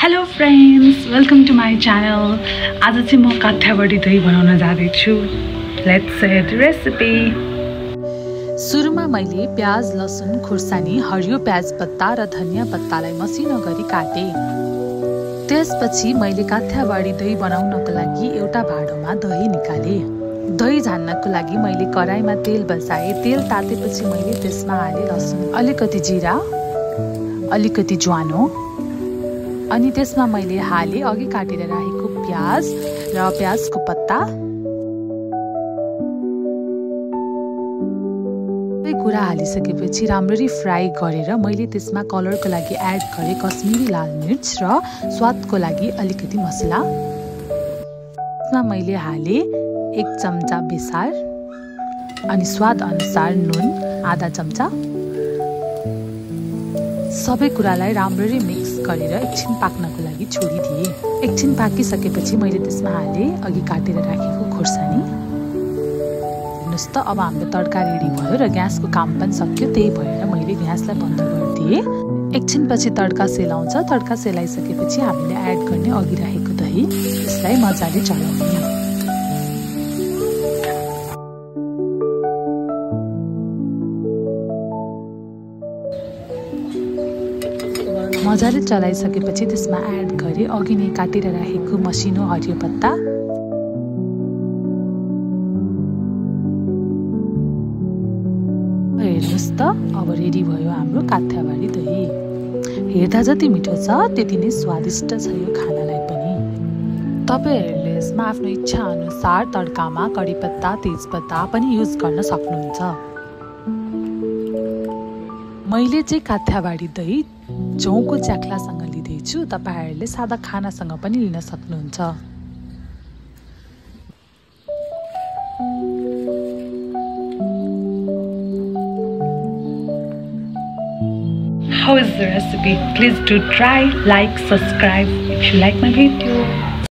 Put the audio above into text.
Hello friends, welcome to my channel. आज चाहिँ म काठियावाडी दही बनाउन जाँदै छु. Let's see the recipe. सुरुमा मैले प्याज, लसुन, खुर्सानी, हरियो प्याज पत्ता र धनिया पत्तालाई मसिनो गरी काटे. त्यसपछि मैले काठियावाडी दही बनाउनको लागि एउटा भाँडोमा दही निकाले. दही झान्नको लागि मैले कराईमा तेल बसाए. तेल तातेपछि मैले त्यसमा हाले लसुन, अलिकति जिरा, अलिकति ज्वानो, अनि त्यसमा मैले हाले अघि काटेर राखेको प्याज र प्याजको पत्ता. सबै कुरा हालिसकेपछि राम्ररी फ्राई गरेर मैले त्यसमा कलरको लागि एड गरे कश्मिरी लाल मिर्च र स्वादको लागि अलिकति मसला. त्यसमा मैले हाले 1 चम्चा बेसार अनि स्वाद अनुसार नुन आधा चम्चा. सबै कुरालाई राम्ररी मिक्स गरेर एकछिन पाक्नको लागि छोडिदिए. एकछिन पाकिसकेपछि मैले त्यसमा हाले अघि काटेर राखेको खुर्सानी. हेर्नुहोस् त, अब हाम्रो तड्का रेडी भयो र ग्यासको काम पनि सक्यो. त्यही भएर मैले ग्यासलाई बन्द गरिदिएँ. एकछिनपछि तड्का सेलाउँछ. तड्का सेलाइसकेपछि हामीले एड गर्ने अघि राखेको दही, त्यसलाई मजाले चलाउने. मजाले चलाइसकेपछि त्यसमा एड गरे अघि नै काटेर राखेको मसिनो हरियो पत्ता. हेर्नुहोस् त, अब रेडी भयो हाम्रो काठियावाडी दही. हेर्दा जति मिठो छ त्यति नै स्वादिष्ट छ यो खानालाई पनि. तपाईहरुले यसमा आफ्नो इच्छा अनुसार तड्कामा कडी पत्ता, तेजपत्ता पनि युज गर्न सक्नुहुन्छ. मैले चाहिँ काठियावाडी दही जौको च्याख्लासँग लिँदैछु. तपाईहरुले सादा खानासँग पनि लिन सक्नुहुन्छ. How is the recipe? Please do try, like, subscribe if you like my video.